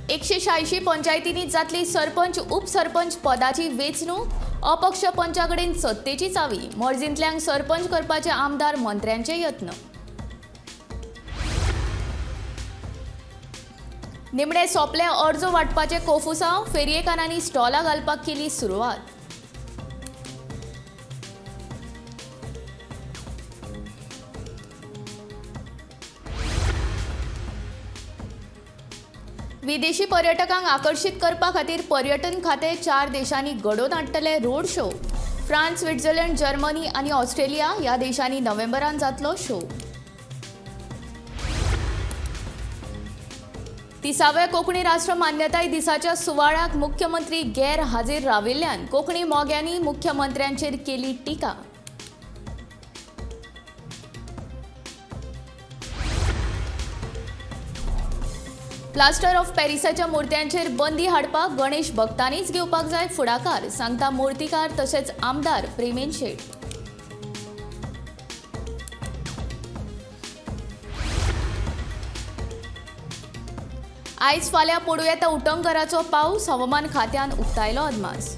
186 पंचायतींनी जातली सरपंच उपसरपंच पदाची वेंचणूक. अपक्ष पंचा कडेन सत्तेची चावी. मर्जींतल्यांक सरपंच करपाचे आमदार मंत्र्यांचे यत्न. निमणे सोंपले अर्ज वांटपाचे कोफुसांव. फेरयेकारांनी स्टॉलां घालपाक केली सुरवात. विदेशी पर्यटकांक आकर्शीत करपा खातीर पर्यटन खातें 4 देशांनी घडोवन हाडटले road show. France, Switzerland, Germany आनी ऑस्ट्रेलिया ह्या देशांनी नोव्हेंबरान जातलो शो. 30व्या कोंकणी राष्ट्र मान्यताय दिसाच्या सुवाळ्याक मुख्यमंत्री गैर हाजीर राविल्ल्यान कोंकणी मोग्यांनी मुख्यमंत्र्यांचेर केली टिका. प्लास्टर ऑफ पॅरिसाच्या मूर्त्यांचेर बंदी हाडपाक गणेश भक्तांनीच घेवपाक जाय फुडाकार, सांगता मूर्तिकार तशेंच आमदार प्रेमेन शेट. आयज फाल्यां पडूं येता उटंगराचो पावस, हवामान खात्यान उक्तायलो अदमास.